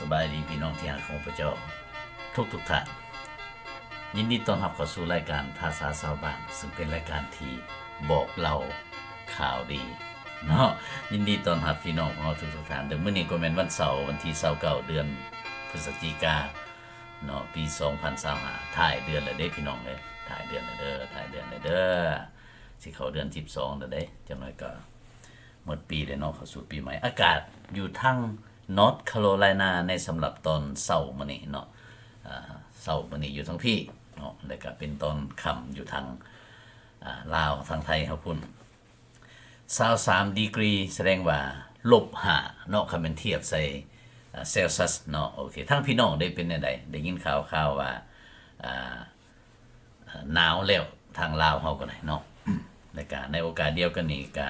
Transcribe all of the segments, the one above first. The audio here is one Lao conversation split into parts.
ສະບາຍດີພີ່ນ້ອງທີ່ຮັກຂອງພະເຈົ້າທຸກໆທ່ານ. ຍິນດີຕ້ອນຮັບເຂົ້າສູ່ລາຍການພາສາຊາວບ້ານ, ຊຶ່ງເປັນລາຍການທີ່ບອກເລົ່າຂ່າວດີເນາະ. ຍິນດີຕ້ອນຮັບພີ່ນ້ອງຂອງເຮົາທຸກໆທ່ານເດີ. ມື້ນີ້ກໍແມ່ນວັນເສົາ ວັນທີຊາວເກົ້າ ເດືອນພຶສຈິກາເນາະ ປີສອງພັນຊາວຫ້າ ທ້າຍເດືອນແລ້ວເດ້ພີ່ນ້ອງເອີຍ, ທ້າຍເດືອນແລ້ວເດີ, ທ້າຍເດືອນແລ້ວເດີ, ຊິເຂົ້າເດືອນສິບສອງແລ້ວເດ້. ຈັກໜ້ອຍກໍ ໝົດປີແລ້ວເນາະ, ເຂົ້າສູ່ປີໃໝ່. ອາກາດຢູ່ທາງ North Carolina ໃນສຳລັບຕອນເຊົ້າມື້ນີ້ເນາະ, ອາ ເຊົ້າມື້ນີ້ຢູ່ທາງພີ້ເນາະ, ແລ້ວກະເປັນຕອນຄ່ຳຢູ່ທາງ ອາ ລາວ ທາງໄທເຮົາພຸ້ນ ຊາວສາມດີກຣີ, ສະແດງວ່າລົບຫ້າເນາະ, ຄັນແມ່ນທຽບໃສ່ ອາ ເຊວຊຽສເນາະ. ໂອເຄ, ທາງພີ່ນ້ອງໄດ້ເປັນແນວໃດ? ໄດ້ຍິນຂ່າວໆວ່າ ອາ ໜາວແລ້ວ ທາງລາວເຮົາກໍໄດ້ເນາະ. ແລະກະໃນໂອກາດດຽວກັນນີ້ ກະ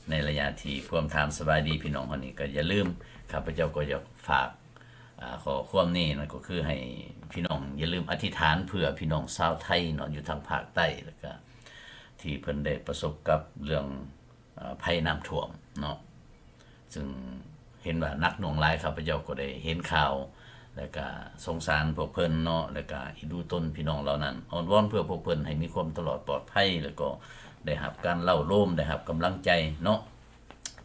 ໃນໄລຍະທີ່ພວມຖາມສະບາຍດີພີ່ນ້ອງເຮົານີ້ ກໍຢ່າລືມ ຂ້າພະເຈົ້າກໍຢາກຝາກ ອາ ຂໍ້ຄວາມນີ້ ນັ້ນກໍຄືໃຫ້ພີ່ນ້ອງຢ່າລືມອະທິຖານເພື່ອພີ່ນ້ອງຊາວໄທເນາະ ຢູ່ທາງພາກໃຕ້ ແລະກະທີ່ເພິ່ນໄດ້ປະສົບກັບເລື່ອງ ອາ ໄພນ້ຳຖ້ວມເນາະ, ຊຶ່ງເຫັນວ່າໜັກໜ່ວງຫຼາຍ. ຂ້າພະເຈົ້າກໍໄດ້ເຫັນຂ່າວ ແລະກະສົງສານພວກເພິ່ນເນາະ, ແລະກະອີ່ດູຕົນພີ່ນ້ອງເຫຼົ່ານັ້ນ. ອ້ອນວອນເພື່ອພວກເພິ່ນໃຫ້ມີຄວາມຕະຫຼອດປອດໄພ ແລະກໍໄດ້ຮັບການເລົ້າໂລມ, ໄດ້ຮັບກຳລັງໃຈເນາະ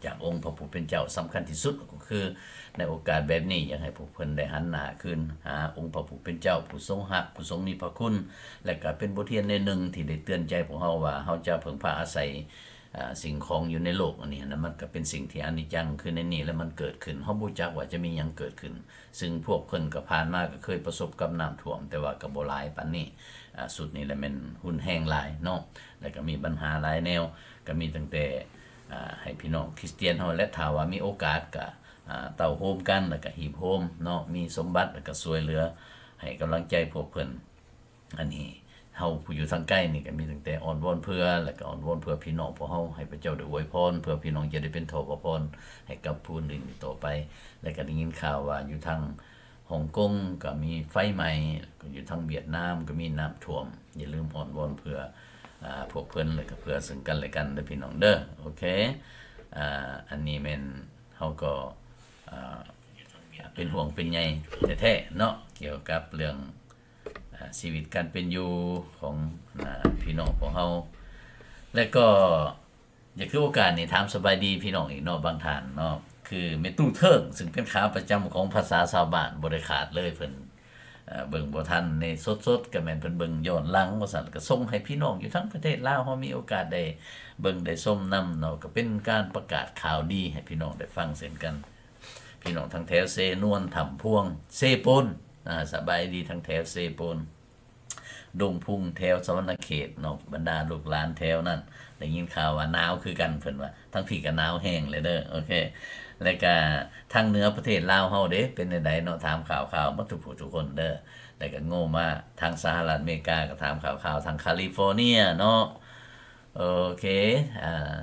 ຈາກອົງພະຜູ້ເປັນເຈົ້າ. ສຳຄັນທີ່ສຸດກໍຄືໃນໂອກາດແບບນີ້ ຢາກໃຫ້ພວກເພິ່ນໄດ້ຫັນໜ້າຄືນຫາອົງພະຜູ້ເປັນເຈົ້າ ຜູ້ຊົງຮັກ ຜູ້ຊົງມີພະຄຸນ, ແລະກະເປັນບົດຮຽນແນວໜຶ່ງທີ່ໄດ້ເຕືອນໃຈພວກເຮົາວ່າ ເຮົາຈະເພິ່ງພາອາໄສ ອາ ສິ່ງຂອງຢູ່ໃນໂລກອັນນີ້ນະ, ມັນກໍເປັນສິ່ງທີ່ອະນິດຈັງ ຄືໃນນີ້ແລ້ວມັນເກີດຂຶ້ນ, ເຮົາບໍ່ຮູ້ຈັກວ່າຈະມີຫຍັງເກີດຂຶ້ນ. ຊຶ່ງພວກເພິ່ນກໍຜ່ານມາກໍເຄີຍປະສົບກັບນ້ຳຖ້ວມ, ແຕ່ວ່າກໍບໍ່ຫຼາຍປານນີ້. ອາ ຊຸດນີ້ແຫຼະແມ່ນຮຸນແຮງຫຼາຍເນາະ, ແລ້ວກໍມີບັນຫາຫຼາຍແນວ, ກໍມີຕັ້ງແຕ່ ອາ ໃຫ້ພີ່ນ້ອງຄຣິສຕຽນເຮົາແຫຼະ ຖ້າວ່າມີໂອກາດກໍ ອາ ເຕົ້າໂຮມກັນ ແລ້ວກໍຮີບໂຮມເນາະ, ມີສົມບັດ ແລ້ວກໍຊ່ວຍເຫຼືອ ໃຫ້ກຳລັງໃຈພວກເພິ່ນ. ອັນນີ້ເຮົາຜູ້ຢູ່ທາງໄກນີ້ກໍມີຕັ້ງແຕ່ອ້ອນວອນເພື່ອ ແລ້ວກໍອ້ອນວອນເພື່ອພີ່ນ້ອງພວກເຮົາ ໃຫ້ພະເຈົ້າໄດ້ອວຍພອນ ເພື່ອພີ່ນ້ອງຈະໄດ້ເປັນທໍ່ພະພອນໃຫ້ກັບຜູ້ອື່ນໆຕໍ່ໄປ. ແລ້ວກໍໄດ້ຍິນຂ່າວວ່າຢູ່ທາງຮົງກົງກໍມີໄຟໄໝ້, ແລ້ວກໍຢູ່ທາງຫວຽດນາມກໍມີນ້ຳຖ້ວມ. ຢ່າລືມອ້ອນວອນເພື່ອ ອາ ພວກເພິ່ນ ແລ້ວກໍເພື່ອເຊິ່ງກັນແລະກັນເດີພີ່ນ້ອງເດີ. ໂອເຄ ອາ ອັນນີ້ແມ່ນເຮົາກໍ ອາ ເປັນຫ່ວງເປັນໃຍແທ້ໆເນາະ ກ່ຽວກັບເລື່ອງ ອາ ຊີວິດການເປັນຢູ່ຂອງ ອາ ພີ່ນ້ອງຂອງເຮົາ. ແລະກໍຢາກຖືໂອກາດນີ້ຖາມສະບາຍດີພີ່ນ້ອງອີກເນາະ ບາງທ່ານເນາະ, ຄືແມ່ຕູ້ເທີງ ຊຶ່ງເປັນຂາປະຈຳຂອງພາສາຊາວບ້ານ ບໍ່ໄດ້ຂາດເລີຍ. ເພິ່ນ ເອີ ເບິ່ງບໍ່ທັນໃນສົດໆ ກໍແມ່ນເພິ່ນເບິ່ງຍ້ອນຫຼັງວ່າຊັ້ນ, ກໍສົ່ງໃຫ້ພີ່ນ້ອງຢູ່ທາງປະເທດລາວເຮົາມີໂອກາດໄດ້ເບິ່ງໄດ້ຊົມນຳເນາະ, ກໍເປັນການປະກາດຂ່າວດີໃຫ້ພີ່ນ້ອງໄດ້ຟັງເຊັ່ນກັນ. ພີ່ນ້ອງທາງແຖວເຊນວນ, ຖ້ຳພວງ, ເຊໂປນ, ອາ ສະບາຍດີທາງແຖວເຊໂປນ, ດົງພຸງ, ແຖວສະຫວັນນະເຂດເນາະ, ບັນດາລູກຫຼານແຖວນັ້ນ ໄດ້ຍິນຂ່າວວ່າໜາວຄືກັນ ເພິ່ນວ່າ, ທາງພີ້ກໍໜາວແຮງເລີຍເດີ. ໂອເຄ ແລ້ວກະທາງເໜືອປະເທດລາວເຮົາເດ້ ເປັນແນວໃດເນາະ? ຖາມຂ່າວໆໝົດທຸກຜູ້ທຸກຄົນເດີ. ແລ້ວກະໂງ່ມາທາງສະຫະລັດອາເມລິກາ ກໍຖາມຂ່າວໆທາງຄາລິຟໍເນຍເນາະ. ໂອເຄ ອາ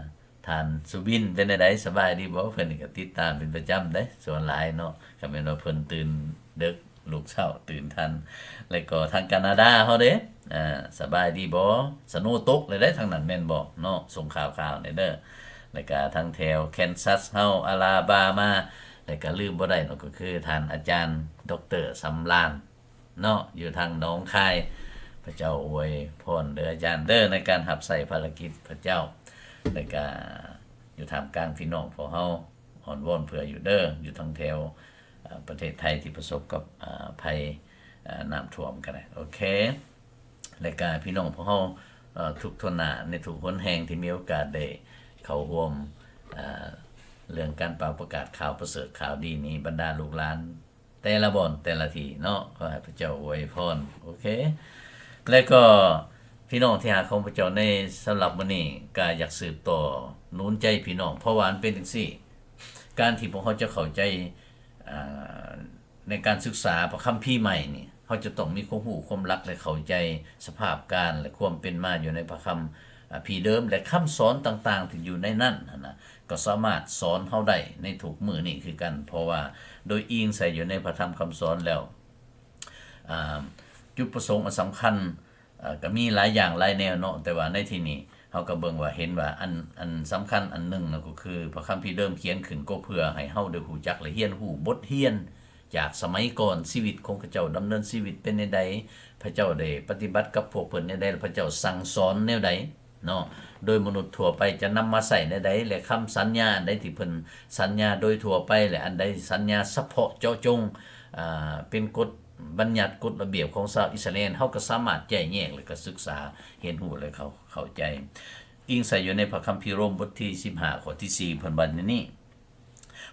ທ່ານສຸບິນເປັນແນວໃດ ສະບາຍດີບໍ່? ເພິ່ນນີ້ກໍຕິດຕາມເປັນປະຈຳເດ້ ສ່ວນຫຼາຍເນາະ, ກໍແມ່ນວ່າເພິ່ນຕື່ນເດິກ ລຸກເຊົ້າຕື່ນທັນ. ແລ້ວກໍທາງການາດາເຮົາເດ້ ອາ ສະບາຍດີບໍ່? ສະໂນຕົກແລ້ວເດ້ທາງນັ້ນແມ່ນບໍ່ເນາະ? ສົ່ງຂ່າວໆແດ່ເດີ. ແລ້ວກະທາງແຖວແຄນຊັສເຮົາ, ອາລາບາມາ, ແລ້ວກະລືມບໍ່ໄດ້ເນາະ ກໍຄືທ່ານອາຈານ ດອກເຕີ ສຳລານ ເນາະ ຢູ່ທາງໜອງຄາຍ. ພະເຈົ້າອວຍພອນເດີອາຈານເດີ ໃນການຮັບໃຊ້ພາລະກິດພະເຈົ້າ ແລ້ວກະຢູ່ທ່າມກາງພີ່ນ້ອງພວກເຮົາ. ອ້ອນວອນເພື່ອຢູ່ເດີ ຢູ່ທາງແຖວ ເອີ ປະເທດໄທທີ່ປະສົບກັບ ເອີ ໄພ ເອີ ນ້ຳຖ້ວມກໍໄດ້. ໂອເຄ ແລະກະພີ່ນ້ອງພວກເຮົາ ເອີ ທຸກທົ່ວໜ້າໃນທຸກຫົນແຫ່ງທີ່ມີໂອກາດໄດ້ເຂົ້າຮ່ວມ ເອີ ເລື່ອງການປ່າວປະກາດຂ່າວປະເສີດຂ່າວດີນີ້ ບັນດາລູກຫຼານ ແຕ່ລະບ່ອນແຕ່ລະທີ່ເນາະ ຂໍໃຫ້ພະເຈົ້າອວຍພອນ. ໂອເຄ ແລະກໍພີ່ນ້ອງທີ່ຮັກຂອງພະເຈົ້າ ໃນສຳລັບມື້ນີ້ກໍຢາກສືບຕໍ່ໜູນໃຈພີ່ນ້ອງ ເພາະວ່າມັນເປັນຈັ່ງຊີ້ ການທີ່ພວກເຮົາຈະເຂົ້າໃຈ ອ່າ ໃນການສຶກສາພະຄຳພີໃໝ່ນີ້ ເຮົາຈະຕ້ອງມີຄວາມຮູ້ຄວາມຫຼັກ ແລະ ເຂົ້າໃຈສະພາບການ ແລະ ຄວາມເປັນມາຢູ່ໃນພະຄຳ ອາ ພີເດີມ ແລະ ຄຳສອນຕ່າງໆທີ່ຢູ່ໃນນັ້ນຫັ້ນນະ ກໍສາມາດສອນເຮົາໄດ້ໃນທຸກມື້ນີ້ຄືກັນ, ເພາະວ່າໂດຍອີງໃສ່ຢູ່ໃນພະທຳຄຳສອນແລ້ວ ອາ ຈຸດປະສົງອັນສຳຄັນ ເອີ ກໍມີຫຼາຍຢ່າງຫຼາຍແນວເນາະ, ແຕ່ວ່າໃນທີ່ນີ້ເຮົາກໍເບິ່ງວ່າ ເຫັນວ່າອັນ ອັນສຳຄັນອັນໜຶ່ງນະ ກໍຄືພະຄຳພີເດີມຂຽນຂຶ້ນກໍເພື່ອໃຫ້ເຮົາໄດ້ຮູ້ຈັກ ແລະ ຮຽນຮູ້ບົດຮຽນ ຈາກສະໄໝກ່ອນ ຊີວິດຂອງເຂົາເຈົ້າດຳເນີນຊີວິດເປັນແນວໃດ, ພະເຈົ້າໄດ້ປະຕິບັດກັບພວກເພິ່ນແນວໃດ ແລະ ພະເຈົ້າສັ່ງສອນແນວໃດເນາະ, ໂດຍມະນຸດທົ່ວໄປຈະນຳມາໃຊ້ແນວໃດ ແລະ ຄຳສັນຍາອັນໃດທີ່ເພິ່ນສັນຍາໂດຍທົ່ວໄປ ແລະ ອັນໃດສັນຍາສະເພາະເຈາະຈົງ ອາ ເປັນກົດບັນຍັດ ກົດລະບຽບຂອງຊາວອິດສະຣາເອນ ເຮົາກໍສາມາດແຈ້ແຍກ ແລະ ກໍສຶກສາຮຽນຮູ້ ແລະ ເຂົ້າ ເຂົ້າໃຈ. ອີງໃສ່ຢູ່ໃນພະຄຳພີໂຣມບົດທີສິບຫ້າ ຂໍ້ທີສີ່ ເພິ່ນວ່າແນວນີ້,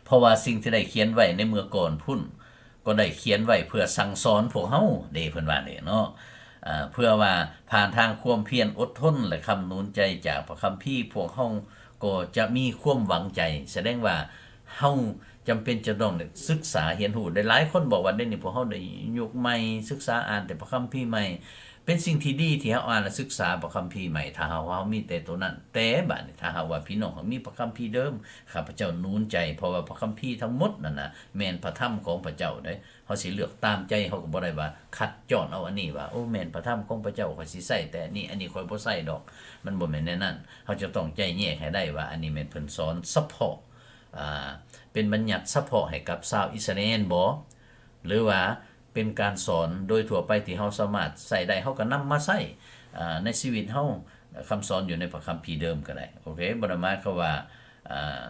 ເພາະວ່າສິ່ງທີ່ໄດ້ຂຽນໄວ້ໃນເມື່ອກ່ອນພຸ້ນ ກໍໄດ້ຂຽນໄວ້ເພື່ອສັ່ງສອນພວກເຮົາເດ້ ເພິ່ນວ່າເດ້ເນາະ, ເພື່ອວ່າຜ່ານທາງຄວາມພຽນອົດທົນ ແລະ ຄຳໜູນໃຈຈາກພະຄຳພີ ພວກເຮົາກໍຈະມີຄວາມຫວັງໃຈ. ສະແດງວ່າເຮົາຈຳເປັນຈະຕ້ອງໄດ້ສຶກສາຮຽນຮູ້. ຫຼາຍໆຄົນບອກວ່າ ດຽວນີ້ພວກເຮົາໄດ້ຍຸກໃໝ່, ສຶກສາອ່ານແຕ່ພະຄຳພີໃໝ່. ເປັນສິ່ງທີ່ດີທີ່ເຮົາອ່ານ ແລະ ສຶກສາພະຄຳພີໃໝ່ ຖ້າຫາກວ່າເຮົາມີແຕ່ໂຕນັ້ນ. ແຕ່ບາດນີ້ ຖ້າຫາກວ່າພີ່ນ້ອງເຮົາມີພະຄຳພີເດີມ, ຂ້າພະເຈົ້າໜູນໃຈ, ເພາະວ່າພະຄຳພີທັງໝົດນັ້ນນະ ແມ່ນພະທຳຂອງພະເຈົ້າເດ້. ເຮົາຊິເລືອກຕາມໃຈ, ເຮົາກໍບໍ່ໄດ້ວ່າຄັດຈ້ອນເອົາອັນນີ້ວ່າ ໂອ້ ແມ່ນພະທຳຂອງພະເຈົ້າ, ຂ້ອຍຊິໃຊ້ແຕ່ອັນນີ້, ອັນນີ້ຂ້ອຍບໍ່ໃຊ້ດອກ. ມັນບໍ່ແມ່ນແນວນັ້ນ. ເຮົາຈະຕ້ອງແຈ້ແຍກໃຫ້ໄດ້ວ່າ ອັນນີ້ແມ່ນເພິ່ນສອນສະເພາະ, ອາ, ເປັນບັນຍັດສະເພາະໃຫ້ກັບຊາວອິດສະຣາເອນບໍ ຫຼືວ່າ ເປັນການສອນໂດຍທົ່ວໄປທີ່ເຮົາສາມາດໃຊ້ໄດ້, ເຮົາກໍນຳມາໃຊ້ ອາ ໃນຊີວິດເຮົາ, ຄຳສອນຢູ່ໃນພະຄຳພີເດີມກໍໄດ້. ໂອເຄ, ບໍ່ໄດ້ໝາຍຄວາມວ່າ ອາ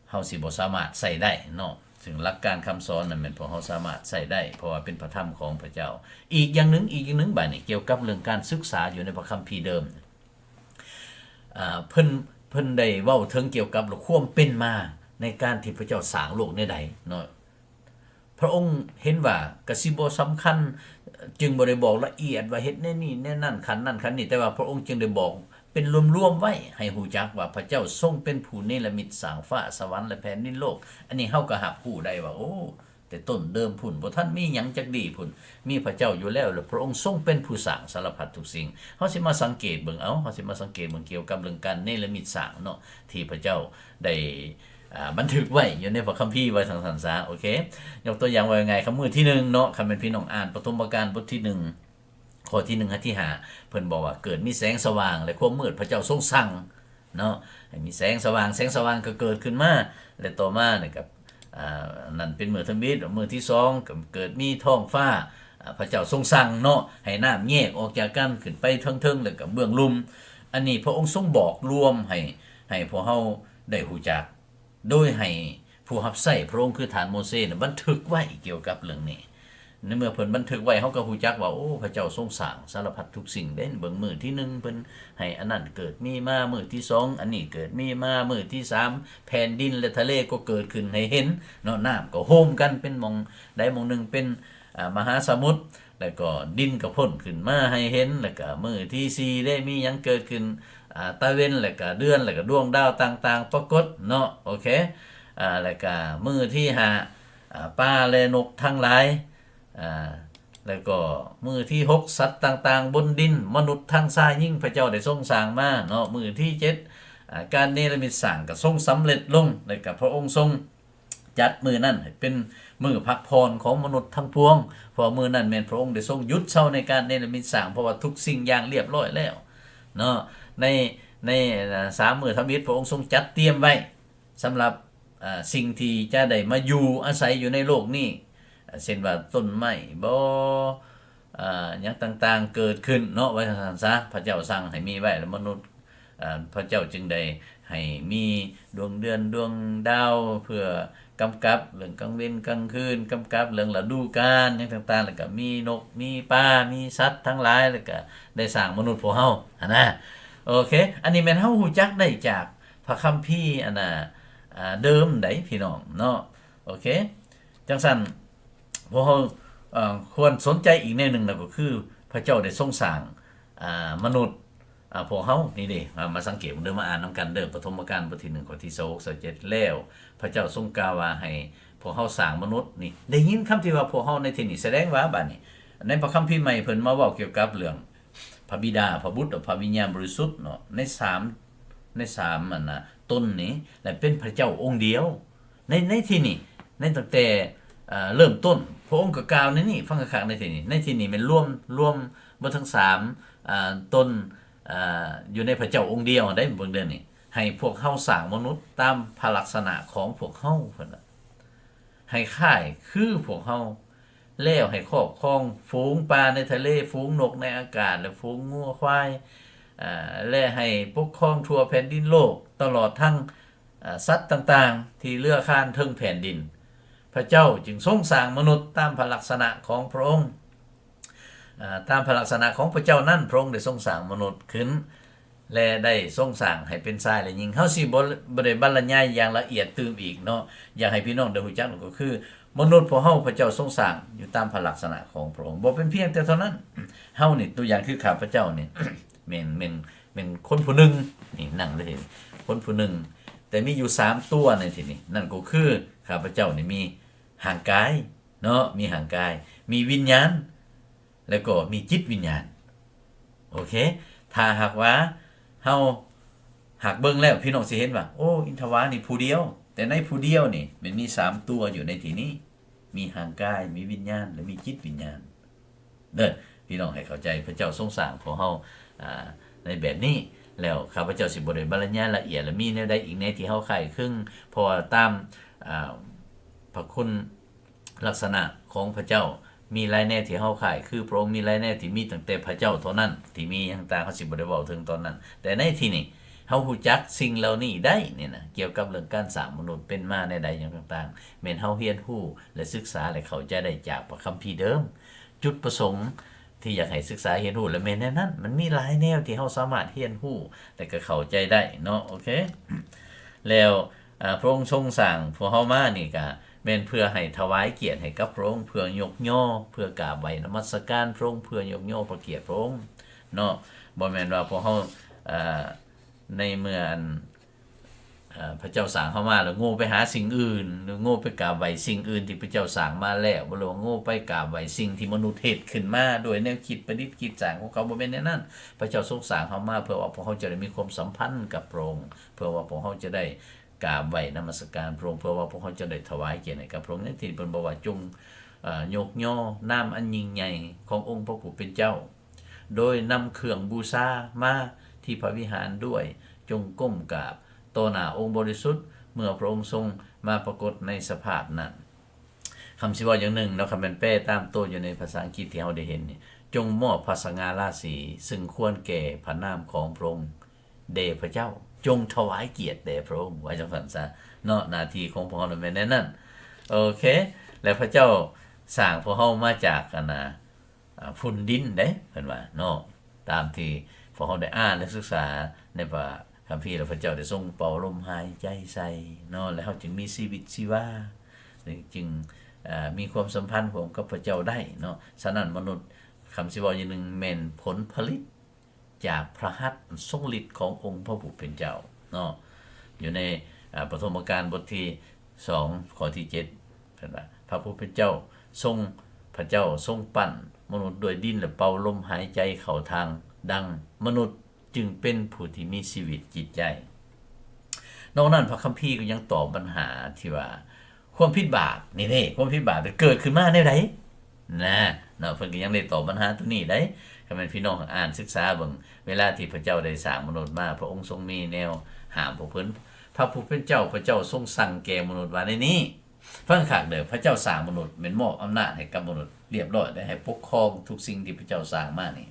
ເຮົາຊິບໍ່ສາມາດໃຊ້ໄດ້ເນາະ, ເຊິ່ງຫຼັກການຄຳສອນນັ້ນແມ່ນພວກເຮົາສາມາດໃຊ້ໄດ້ ເພາະວ່າເປັນພະທຳຂອງພະເຈົ້າ. ອີກຢ່າງໜຶ່ງ, ອີກຢ່າງໜຶ່ງ, ບາດນີ້ ກ່ຽວກັບເລື່ອງການສຶກສາຢູ່ໃນພະຄຳພີເດີມ, ອາ ເພິ່ນ, ເພິ່ນໄດ້ເວົ້າເຖິງກ່ຽວກັບຄວາມເປັນມາໃນການທີ່ພະເຈົ້າສ້າງໂລກແນວໃດເນາະ. ພະອົງເຫັນວ່າກະຊິບໍ່ສຳຄັນ, ຈຶ່ງບໍ່ໄດ້ບອກລະອຽດວ່າເຮັດແນວນີ້ແນວນັ້ນ, ຂັ້ນນັ້ນຂັ້ນນີ້, ແຕ່ວ່າພະອົງຈຶ່ງໄດ້ບອກເປັນລວມໆໄວ້ໃຫ້ຮູ້ຈັກວ່າ ພະເຈົ້າຊົງເປັນຜູ້ເນລະມິດສ້າງຟ້າສະຫວັນ ແລະ ແຜ່ນດິນໂລກ. ອັນນີ້ເຮົາກໍຮັບຮູ້ໄດ້ວ່າ ໂອ້ ແຕ່ຕົ້ນເດີມພຸ້ນ ບໍ່ທັນມີຫຍັງຈັກດີ້ພຸ້ນ, ມີພະເຈົ້າຢູ່ແລ້ວ, ແລະ ພະອົງຊົງເປັນຜູ້ສ້າງສາລະພັດທຸກສິ່ງ. ເຮົາຊິມາສັງເກດເບິ່ງເອົາ, ເຮົາຊິມາສັງເກດເບິ່ງກ່ຽວກັບເລື່ອງການເນລະມິດສ້າງເນາະ, ທີ່ພະເຈົ້າໄດ້ ອ່າ ບັນທຶກໄວ້ຢູ່ໃນພະຄຳພີ ວ່າຊັ້ນຊະ. ໂອເຄ, ຍົກຕົວຢ່າງວ່າງ່າຍໆ ຄຳມື້ທີໜຶ່ງເນາະ, ຄັນແມ່ນພີ່ນ້ອງອ່ານປະຖົມມະການບົດທີໜຶ່ງ ຂໍ້ທີໜຶ່ງຫາທີຫ້າ ເພິ່ນບອກວ່າ ເກີດມີແສງສະຫວ່າງ ແລະ ຄວາມມືດ ພະເຈົ້າຊົງສັ່ງເນາະ ໃຫ້ມີແສງສະຫວ່າງ, ແສງສະຫວ່າງກໍເກີດຂຶ້ນມາ ແລະ ຕໍ່ມານີ້ກໍ ອ່າ ນັ້ນເປັນມື້ທຳອິດ, ມື້ທີສອງກໍເກີດມີທ້ອງຟ້າ, ພະເຈົ້າຊົງສັ່ງເນາະ ໃຫ້ນ້ຳແຍກອອກຈາກກັນ ຂຶ້ນໄປເທິງໆ ແລ້ວກໍເບື້ອງລຸ່ມ. ອັນນີ້ພະອົງຊົງບອກລວມໃຫ້, ໃຫ້ພວກເຮົາໄດ້ຮູ້ຈັກ ໂດຍໃຫ້ຜູ້ຮັບໃຊ້ພະອົງຄືທ່ານໂມເຊນະ ບັນທຶກໄວ້ກ່ຽວກັບເລື່ອງນີ້. ໃນເມື່ອເພິ່ນບັນທຶກໄວ້ ເຮົາກໍຮູ້ຈັກວ່າ ໂອ້ ພະເຈົ້າຊົງສ້າງສາລະພັດທຸກສິ່ງເດ້. ເບິ່ງມື້ທີໜຶ່ງເພິ່ນໃຫ້ອັນນັ້ນເກີດມີມາ, ມື້ທີສອງອັນນີ້ເກີດມີມາ, ມື້ທີສາມແຜ່ນດິນ ແລະ ທະເລກໍເກີດຂຶ້ນໃຫ້ເຫັນເນາະ, ນ້ຳກໍໂຮມກັນເປັນໝ່ອງໃດໝ່ອງໜຶ່ງ ເປັນ ອ່າ ມະຫາສະໝຸດ ແລ້ວກໍດິນກໍພົ້ນຂຶ້ນມາໃຫ້ເຫັນ, ແລ້ວກໍມື້ທີສີ່ເດ້ ມີຫຍັງເກີດຂຶ້ນ? ອາ ຕາເວັນ ແລ້ວກໍເດືອນ ແລ້ວກໍດວງດາວຕ່າງໆປາກົດເນາະ. ໂອເຄ, ອາ ແລ້ວກໍມື້ທີຫ້າ ອາ ປາ ແລະ ນົກທັງຫຼາຍ, ອາ ແລ້ວກໍມື້ທີຫົກ ສັດຕ່າງໆບົນດິນ, ມະນຸດທັງຊາຍຍິງ ພະເຈົ້າໄດ້ຊົງສ້າງມາເນາະ. ມື້ທີເຈັດ ອາ ການເນລະມິດສ້າງກໍຊົງສຳເລັດລົງ, ແລ້ວກໍພະອົງຊົງ ຈັດມື້ນັ້ນໃຫ້ເປັນມື້ພັກຜ່ອນຂອງມະນຸດທັງປວງ, ເພາະມື້ນັ້ນແມ່ນພະອົງໄດ້ຊົງຢຸດເຊົາໃນການເນລະມິດສ້າງ, ເພາະວ່າທຸກສິ່ງຢ່າງລຽບຮ້ອຍແລ້ວເນາະ. ໃນ, ໃນ ອາ ສາມມື້ທຳອິດ ພະອົງຊົງຈັດຕຽມໄວ້ສຳລັບ ອາ ສິ່ງທີ່ຈະໄດ້ມາຢູ່ອາໄສຢູ່ໃນໂລກນີ້, ເຊັ່ນວ່າຕົ້ນໄມ້ບໍ ອາ ຫຍັງຕ່າງໆເກີດຂຶ້ນເນາະ ວ່າຊັ້ນຊະ. ພະເຈົ້າສັ່ງໃຫ້ມີໄວ້ ແລ້ວມະນຸດ ອາ ພະເຈົ້າຈຶ່ງໄດ້ໃຫ້ມີດວງເດືອນດວງດາວ ເພື່ອກຳກັບເລື່ອງກາງເວັນກາງຄືນ, ກຳກັບເລື່ອງລະດູການຫຍັງຕ່າງໆ, ແລ້ວກໍມີນົກມີປາ ມີສັດທັງຫຼາຍ, ແລ້ວກໍໄດ້ສ້າງມະນຸດພວກເຮົາຫັ້ນນະ. ໂອເຄ, ອັນນີ້ແມ່ນເຮົາຮູ້ຈັກໄດ້ຈາກພະຄຳພີອັນນ່າ ອາ ເດີມໃດ໋ ພີ່ນ້ອງເນາະ. ໂອເຄ, ຈັ່ງຊັ້ນ ພວກເຮົາ ເອີ ຄວນສົນໃຈອີກແນວໜຶ່ງນະ ກໍຄືພະເຈົ້າໄດ້ຊົງສ້າງ ອາ ມະນຸດ ອາ ພວກເຮົານີ້ເດ້. ມາ ມາສັງເກດເບິ່ງເດີ ມາອ່ານນຳກັນເດີ ປະຖົມມະການ ບົດທີໜຶ່ງ ຂໍ້ທີຊາວຫົກ ຊາວເຈັດ ແລ້ວພະເຈົ້າຊົງກ່າວວ່າໃຫ້ພວກເຮົາສ້າງມະນຸດນີ້. ໄດ້ຍິນຄຳທີ່ວ່າພວກເຮົາໃນທີ່ນີ້ ສະແດງວ່າບາດນີ້ ໃນພະຄຳພີໃໝ່ເພິ່ນມາເວົ້າກ່ຽວກັບເລື່ອງ ພະບິດາ, ພະບຸດ ແລະ ພະວິນຍານບໍລິສຸດເນາະ, ໃນສາມ, ໃນສາມອັນນະ ຕົນນີ້ ແລະ ເປັນພະເຈົ້າອົງດຽວ. ໃນ, ໃນທີ່ນີ້ ໃນຕັ້ງແຕ່ ເອີ ເລີ່ມຕົ້ນ ພະອົງກໍກ່າວໃນນີ້, ຟັງຄັກໆ ໃນທີ່ນີ້, ໃນທີ່ນີ້ແມ່ນລວມ, ລວມເບິດທັງສາມ ອາ ຕົນ ອາ ຢູ່ໃນພະເຈົ້າອົງດຽວຫັ້ນເດ້. ເບິ່ງເດີນີ້, ໃຫ້ພວກເຮົາສ້າງມະນຸດຕາມພະລັກສະນະຂອງພວກເຮົາ ເພິ່ນວ່າ. ໃຫ້ຄ້າຍຄືພວກເຮົາ ແລ້ວໃຫ້ຄອບຄອງຝູງປາໃນທະເລ, ຝູງນົກໃນອາກາດ ແລະ ຝູງງົວຄວາຍ, ອາ ແລະ ໃຫ້ປົກຄອງທົ່ວແຜ່ນດິນໂລກ, ຕະຫຼອດທັງ ອາ ສັດຕ່າງໆທີ່ເລືອຄານເທິງແຜ່ນດິນ. ພະເຈົ້າຈຶ່ງຊົງສ້າງມະນຸດຕາມພະລັກສະນະຂອງພະອົງ. ອາ ຕາມພະລັກສະນະຂອງພະເຈົ້ານັ້ນ, ພະອົງໄດ້ຊົງສ້າງມະນຸດຂຶ້ນ ແລະ ໄດ້ຊົງສ້າງໃຫ້ເປັນຊາຍ ແລະ ຍິງ. ເຮົາຊິບໍ່ ບໍ່ໄດ້ບັນລະຍາຍຢ່າງລະອຽດຕື່ມອີກເນາະ. ຢາກໃຫ້ພີ່ນ້ອງໄດ້ຮູ້ຈັກກໍຄື ມະນຸດພວກເຮົາ ພະເຈົ້າຊົງສ້າງຢູ່ຕາມພະລັກສະນະຂອງພະອົງ. ບໍ່ເປັນພຽງແຕ່ເທົ່ານັ້ນ, ເຮົານີ້ ຕົວຢ່າງຄືຂ້າພະເຈົ້ານີ້ ແມ່ນ ແມ່ນ ແມ່ນຄົນຜູ້ໜຶ່ງ ນີ້ນັ່ງໄດ້ເຫັນ ຄົນຜູ້ໜຶ່ງ, ແຕ່ມີຢູ່ສາມຕົວໃນທີ່ນີ້. ນັ້ນກໍຄື ຂ້າພະເຈົ້ານີ້ມີຮ່າງກາຍເນາະ, ມີຮ່າງກາຍ, ມີວິນຍານ ແລ້ວກໍມີຈິດວິນຍານ. ໂອເຄ, ຖ້າຫາກວ່າເຮົາຫາກເບິ່ງແລ້ວ ພີ່ນ້ອງຊິເຫັນວ່າ ໂອ້ ອິນທະວານີ້ຜູ້ດຽວ, ແຕ່ໃນຜູ້ດຽວນີ້ ແມ່ນມີສາມຕົວຢູ່ໃນທີ່ນີ້, ມີຮ່າງກາຍ, ມີວິນຍານ ແລະ ມີຈິດວິນຍານ. ເດີ ພີ່ນ້ອງໃຫ້ເຂົ້າໃຈ, ພະເຈົ້າຊົງສ້າງພວກເຮົາ ອາ ໃນແບບນີ້. ແລ້ວຂ້າພະເຈົ້າຊິບໍ່ໄດ້ບັນລະຍາຍລະອຽດ ແລະ ມີແນວໃດອີກແດ່ທີ່ເຮົາຄ້າຍຄຶງ, ເພາະວ່າຕາມ ອາ ພະຄຸນ ລັກສະນະຂອງພະເຈົ້າ ມີຫຼາຍແນວທີ່ເຮົາຄ້າຍຄືພະອົງ, ມີຫຼາຍແນວທີ່ມີຕັ້ງແຕ່ພະເຈົ້າເທົ່ານັ້ນທີ່ມີຫຍັງຕ່າງ, ເຮົາຊິບໍ່ໄດ້ເວົ້າເຖິງຕອນນັ້ນ. ແຕ່ໃນທີ່ນີ້ ເຮົາຮູ້ຈັກສິ່ງເຫຼົ່ານີ້ໄດ້ນີ້ນະ, ກ່ຽວກັບເລື່ອງການສ້າງມະນຸດເປັນມາແນວໃດຫຍັງຕ່າງໆ, ແມ່ນເຮົາຮຽນຮູ້ ແລະ ສຶກສາ ແລະ ເຂົ້າໃຈໄດ້ຈາກພະຄຳພີເດີມ. ຈຸດປະສົງທີ່ຢາກໃຫ້ສຶກສາຮຽນຮູ້ ແລະ ແມ່ນແນວນັ້ນ, ມັນມີຫຼາຍແນວທີ່ເຮົາສາມາດຮຽນຮູ້ ແລະ ກໍເຂົ້າໃຈໄດ້ເນາະ. ໂອເຄ ແລ້ວ ອາ ພະອົງຊົງສ້າງພວກເຮົາມານີ້ກະແມ່ນເພື່ອໃຫ້ຖວາຍກຽດໃຫ້ກັບພະອົງ, ເພື່ອຍົກຍໍ, ເພື່ອກາບໄຫວ້ນະມັດສະການພະອົງ, ເພື່ອຍົກຍໍພະກຽດພະອົງເນາະ. ບໍ່ແມ່ນວ່າພວກເຮົາ ອາ ໃນເມື່ອອັນ ອາ ພະເຈົ້າສ້າງເຮົາມາແລ້ວໂງ່ໄປຫາສິ່ງອື່ນ ຫຼືໂງ່ໄປກາບໄຫວ້ສິ່ງອື່ນທີ່ພະເຈົ້າສ້າງມາແລ້ວ, ບໍ່ ຫຼືວ່າໂງ່ໄປກາບໄຫວ້ສິ່ງທີ່ມະນຸດເຮັດຂຶ້ນມາດ້ວຍແນວຄິດປະດິດຄິດສ້າງຂອງເຂົາ, ບໍ່ແມ່ນແນວນັ້ນ. ພະເຈົ້າຊົງສ້າງເຮົາມາເພື່ອວ່າພວກເຮົາຈະໄດ້ມີຄວາມສຳພັນກັບພະອົງ, ເພື່ອວ່າພວກເຮົາຈະໄດ້ ກາບໄຫວ້ນະມັດສະການພະອົງ, ເພື່ອວ່າພວກເຮົາຈະໄດ້ຖວາຍກຽດໃຫ້ກັບພະອົງ. ໃນທີ່ເພິ່ນບອກວ່າ ຈົ່ງ ເອີ ຍົກຍໍນາມອັນຍິ່ງໃຫຍ່ຂອງອົງພະຜູ້ເປັນເຈົ້າ, ໂດຍນຳເຄື່ອງບູຊາມາທີ່ພະວິຫານດ້ວຍ, ຈົ່ງກົ້ມກາບຕໍ່ໜ້າອົງບໍລິສຸດ ເມື່ອພະອົງຊົງມາປາກົດໃນສະພາບນັ້ນ. ຄຳຊິເວົ້າຢ່າງໜຶ່ງເນາະ, ຄັນແມ່ນແປຕາມໂຕຢູ່ໃນພາສາອັງກິດທີ່ເຮົາໄດ້ເຫັນນີ້, ຈົ່ງມອບພະສະຫງ່າລາສີ ຊຶ່ງຄວນແກ່ພະນາມຂອງພະອົງ ແດ່ພະເຈົ້າ, ຈົ່ງຖວາຍກຽດແດ່ພະອົງ, ວ່າຈັ່ງຊັ້ນຊະເນາະ. ໜ້າທີ່ຂອງພວກເຮົານັ້ນແມ່ນແນວນັ້ນ. ໂອເຄ ແລະ ພະເຈົ້າສ້າງພວກເຮົາມາຈາກ ອັນນ່າ ອາ ຝຸ່ນດິນເດ້ ເພິ່ນວ່າເນາະ, ຕາມທີ່ພວກເຮົາໄດ້ອ່ານ ແລະ ສຶກສາໃນພະຄຳພີ, ແລ້ວພະເຈົ້າໄດ້ຊົງເປົ່າລົມຫາຍໃຈໃສ່ເນາະ, ແລ້ວເຮົາຈຶ່ງມີຊີວິດຊີວາ, ຈຶ່ງ ອາ ມີຄວາມສຳພັນຮ່ວມກັບພະເຈົ້າໄດ້ເນາະ. ສະນັ້ນ ມະນຸດ ຄຳຊິເວົ້າຢ່າງໜຶ່ງ ແມ່ນຜົນຜະລິດ ຈາກພະຫັດອັນຊົງລິດຂອງອົງພະຜູ້ເປັນເຈົ້າເນາະ. ຢູ່ໃນ ອາ ປະຖົມມະການບົດທີສອງ ຂໍ້ທີເຈັດ ເພິ່ນວ່າ ພະຜູ້ເປັນເຈົ້າຊົງ ພະເຈົ້າຊົງປັ້ນມະນຸດດ້ວຍດິນ ແລະ ເປົ່າລົມຫາຍໃຈເຂົ້າທາງດັງ, ມະນຸດຈຶ່ງເປັນຜູ້ທີ່ມີຊີວິດຈິດໃຈ. ນອກນັ້ນ ພະຄຳພີກໍຍັງຕອບບັນຫາທີ່ວ່າ ຄວາມຜິດບາບນີ້ເດ້ ຄວາມຜິດບາບເກີດຂຶ້ນມາແນວໃດນະເນາະ, ເພິ່ນກໍຍັງໄດ້ຕອບບັນຫາໂຕນີ້ໄດ໋. ຄັນແມ່ນພີ່ນ້ອງອ່ານສຶກສາເບິ່ງ ເວລາທີ່ພະເຈົ້າໄດ້ສ້າງມະນຸດມາ, ພະອົງຊົງມີແນວຫ້າມພວກເພິ່ນ. ພະຜູ້ເປັນເຈົ້າ, ພະເຈົ້າຊົງສັ່ງແກ່ມະນຸດວ່າໃນນີ້, ຟັງຄັກເດີ, ພະເຈົ້າສ້າງມະນຸດ ແມ່ນມອບອຳນາດໃຫ້ກັບມະນຸດລຽບຮ້ອຍ ແລະ ໃຫ້ປົກຄອງທຸກສິ່ງທີ່ພະເຈົ້າສ້າງມານີ້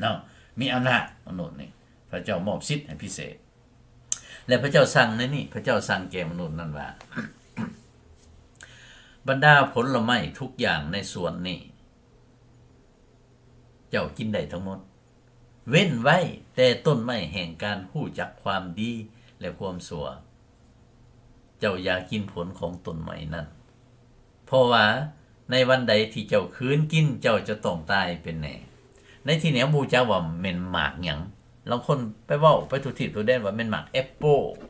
ເນາະ, ມີອຳນາດມະນຸດນີ້, ພະເຈົ້າມອບສິດໃຫ້ພິເສດ. ແລະ ພະເຈົ້າສັ່ງໃນນີ້, ພະເຈົ້າສັ່ງແກ່ມະນຸດນັ້ນວ່າ, ບັນດາຜົນລະໄມ້ທຸກຢ່າງໃນສວນນີ້ ເຈົ້າກິນໄດ້ທັງໝົດ, ເວັ້ນໄວ້ແຕ່ຕົ້ນໄມ້ແຫ່ງການຮູ້ຈັກຄວາມດີ ແລະ ຄວາມຊົ່ວ, ເຈົ້າຢ່າກິນຜົນຂອງຕົ້ນໄມ້ນັ້ນ. ເພາະວ່າໃນວັນໃດທີ່ເຈົ້າຂືນກິນ, ເຈົ້າຈະຕ້ອງຕາຍເປັນແນ່. ໃນທີ່ນີ້ເຮົາບໍ່ຮູ້ຈັກວ່າແມ່ນໝາກຫຍັງ. ລາງຄົນໄປເວົ້າໄປທົ່ວທີບທົ່ວແດນວ່າແມ່ນໝາກແອັບໂປ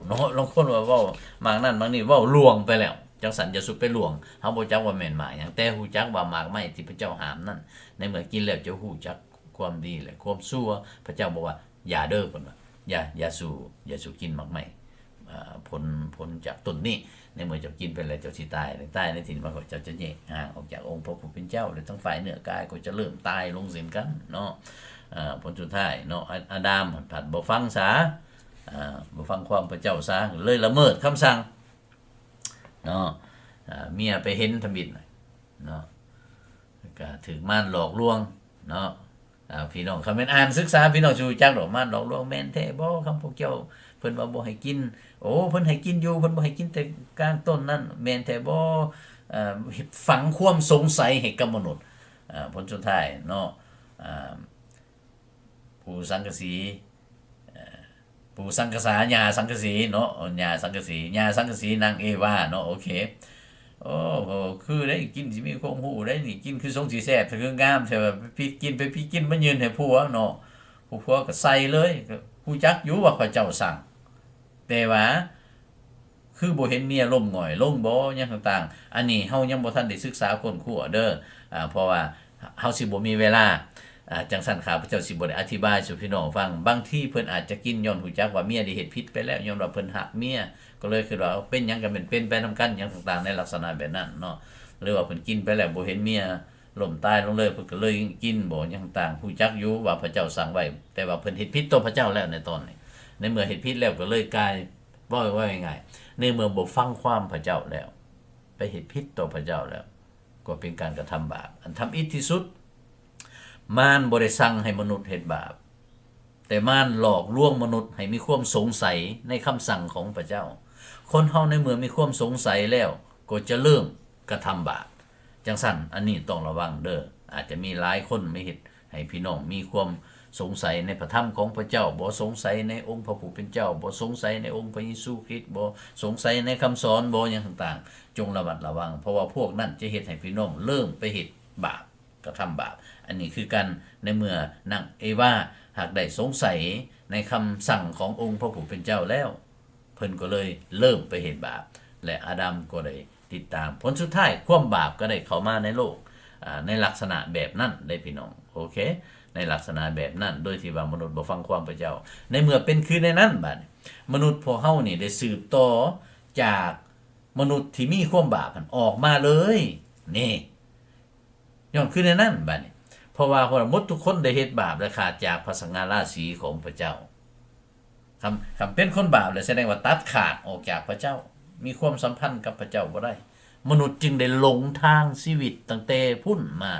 ເນາະ, ລາງຄົນວ່າເວົ້າໝາກນັ້ນໝາກນີ້, ເວົ້າລວງໄປແລ້ວ. ຈັ່ງຊັ້ນຢ່າສູ່ໄປລວງ, ເຮົາບໍ່ຈັກວ່າແມ່ນໝາກຫຍັງ, ແຕ່ຮູ້ຈັກວ່າໝາກໄມ້ທີ່ພະເຈົ້າຫ້າມນັ້ນ, ໃນເມື່ອກິນແລ້ວຈະຮູ້ຈັກຄວາມດີ ແລະ ຄວາມຊົ່ວ. ພະເຈົ້າບອກວ່າ ຢ່າເດີ ເພິ່ນວ່າ ຢ່າ ຢ່າສູ່ ຢ່າສູ່ກິນໝາກໄມ້ ອາ ຜົນ ຜົນຈາກຕົ້ນນີ້, ໃນເມື່ອເຈົ້າກິນໄປແລ້ວເຈົ້າຊິຕາຍ, ຕາຍໃນທີ່ນີ້ໝາຍຄວາມວ່າເຈົ້າຈະແຍກຫ່າງອອກຈາກອົງພະຜູ້ເປັນເຈົ້າ, ແລະ ທັງຝ່າຍເນື້ອກາຍກໍຈະເລີ່ມຕາຍລົງເຊັ່ນກັນເນາະ. ອາ ຜົນສຸດທ້າຍເນາະ ອາ ອາດາມພັດບໍ່ຟັງສາ, ອາ ບໍ່ຟັງຄວາມພະເຈົ້າສາ, ເລີຍລະເມີດຄຳສັ່ງເນາະ. ອາ ເມຍໄປເຫັນທຳອິດເນາະ ກະຖືກມານຫຼອກລວງເນາະ. ອາ ພີ່ນ້ອງ ຄັນແມ່ນອ່ານສຶກສາ ພີ່ນ້ອງຊິຮູ້ຈັກດອກ ມານຫຼອກລວງແມ່ນແທ້ບໍ່? ຄຳພວກເຈົ້າ ເພິ່ນວ່າບໍ່ໃຫ້ກິນ ໂອ້ ເພິ່ນໃຫ້ກິນຢູ່ ເພິ່ນບໍ່ໃຫ້ກິນແຕ່ກາງຕົ້ນນັ້ນ ແມ່ນແທ້ບໍ່? ອາ ຝັງຄວາມສົງໄສໃຫ້ກັບມະນຸດ. ອາ ຜົນສຸດທ້າຍເນາະ ອາ ປູ່ສັງກະສີ ເອີ ປູ່ສັງກະສາ ຍ່າສັງກະສີເນາະ ຍ່າສັງກະສີ ຍ່າສັງກະສີ ນາງເອວາເນາະ ໂອເຄ. ໂອ້ ຄືໄດ້ກິນ ຊິມີຄວາມຮູ້ໄດ້ນີ້ ກິນຄືຊົງຊິແຊບ ຄືງາມແທ້ ໄປປິດກິນ ໄປປິດກິນ ມາຍື່ນໃຫ້ຜົວເນາະ ຜູ້ຜົວກໍໃສ່ເລີຍ ຮູ້ຈັກຢູ່ວ່າພະເຈົ້າສັ່ງ ແຕ່ວ່າ ຄືບໍ່ເຫັນເມຍລົ້ມຫງອຍລົງບໍ ຫຍັງຕ່າງໆ ອັນນີ້ເຮົາຍັງບໍ່ທັນໄດ້ສຶກສາຄົ້ນຄວ້າເດີ ອາ ເພາະວ່າເຮົາຊິບໍ່ມີເວລາ ອາ ຈັ່ງຊັ້ນຂ້າພະເຈົ້າຊິບໍ່ໄດ້ອະທິບາຍສູ່ພີ່ນ້ອງຟັງ. ບາງທີເພິ່ນອາດຈະກິນຍ້ອນຮູ້ຈັກວ່າເມຍໄດ້ເຮັດຜິດໄປແລ້ວ ຍ້ອນວ່າເພິ່ນຮັກເມຍ ກໍເລີຍຄິດວ່າເປັນຫຍັງກໍແມ່ນເປັນໄປນຳກັນ ຫຍັງຕ່າງໆ ໃນລັກສະນະແບບນັ້ນເນາະ ຫຼືວ່າເພິ່ນກິນໄປແລ້ວບໍ່ເຫັນເມຍ ລົ້ມຕາຍລົງເລີຍ ເພິ່ນກໍເລີຍກິນບໍ ຫຍັງຕ່າງ ຮູ້ຈັກຢູ່ວ່າພະເຈົ້າສັ່ງໄວ້ ແຕ່ວ່າເພິ່ນເຮັດຜິດຕໍ່ພະເຈົ້າແລ້ວໃນຕອນນີ້. ໃນເມື່ອເຮັດຜິດແລ້ວກໍເລີຍກາຍ ເວົ້າ ເວົ້າງ່າຍໆ ໃນເມື່ອບໍ່ຟັງຄວາມພະເຈົ້າແລ້ວ ໄປເຮັດຜິດຕໍ່ພະເຈົ້າແລ້ວ ກໍເປັນການກະທຳບາບ. ອັນທຳອິດທີ່ສຸດ ມານບໍ່ໄດ້ສັ່ງໃຫ້ມະນຸດເຮັດບາບ ແຕ່ມານຫຼອກລວງມະນຸດໃຫ້ມີຄວາມສົງໄສໃນຄຳສັ່ງຂອງພະເຈົ້າ. ຄົນເຮົາໃນເມື່ອມີຄວາມສົງໄສແລ້ວ ກໍຈະເລີ່ມກະທຳບາບ. ຈັ່ງຊັ້ນ ອັນນີ້ຕ້ອງລະວັງເດີ. ອາດຈະມີຫຼາຍຄົນມາເຮັດໃຫ້ພີ່ນ້ອງມີຄວາມສົງໄສໃນພະທຳຂອງພະເຈົ້າ, ບໍ່ສົງໄສໃນອົງພະຜູ້ເປັນເຈົ້າ, ບໍ່ສົງໄສໃນອົງພະເຢຊູຄຣິດ, ບໍ່ສົງໄສໃນຄຳສອນ, ບໍ່ຫຍັງຕ່າງໆ. ຈົ່ງລະມັດລະວັງ, ເພາະວ່າພວກນັ້ນຈະເຮັດໃຫ້ພີ່ນ້ອງເລີ່ມໄປເຮັດບາບ. ກະທຳບາບ. ອັນນີ້ຄືກັນ, ໃນເມື່ອນາງເອວາຫາກໄດ້ສົງໄສໃນຄຳສັ່ງຂອງອົງພະຜູ້ເປັນເຈົ້າແລ້ວ, ເພິ່ນກໍເລີຍເລີ່ມໄປເຮັດບາບ ແລະ ອາດາມກໍໄດ້ຕິດຕາມ. ຜົນສຸດທ້າຍ, ຄວາມບາບກໍໄດ້ເຂົ້າມາໃນໂລກ, ອາ, ໃນລັກສະນະແບບນັ້ນເດ້ພີ່ນ້ອງ. ໂອເຄ, ໃນລັກສະນະແບບນັ້ນ, ໂດຍທີ່ວ່າມະນຸດບໍ່ຟັງຄວາມພະເຈົ້າ. ໃນເມື່ອເປັນຄືໃນນັ້ນ, ບາດນີ້ ມະນຸດພວກເຮົານີ້ໄດ້ສືບຕໍ່ຈາກມະນຸດທີ່ມີຄວາມບາບຫັ້ນອອກມາເລີຍ. ນີ້ ຍ້ອນຄືແນວນັ້ນບາດນີ້, ເພາະວ່າໝົດທຸກຄົນໄດ້ເຮັດບາບ ແລະ ຂາດຈາກພະສະຫງ່າລາສີຂອງພະເຈົ້າ. ຄັນ, ຄັນເປັນຄົນບາບແລ້ວ ສະແດງວ່າຕັດຂາດອອກຈາກພະເຈົ້າ, ມີຄວາມສຳພັນກັບພະເຈົ້າບໍ່ໄດ້. ມະນຸດຈຶ່ງໄດ້ຫຼົງທາງຊີວິດຕັ້ງແຕ່ພຸ້ນມາ.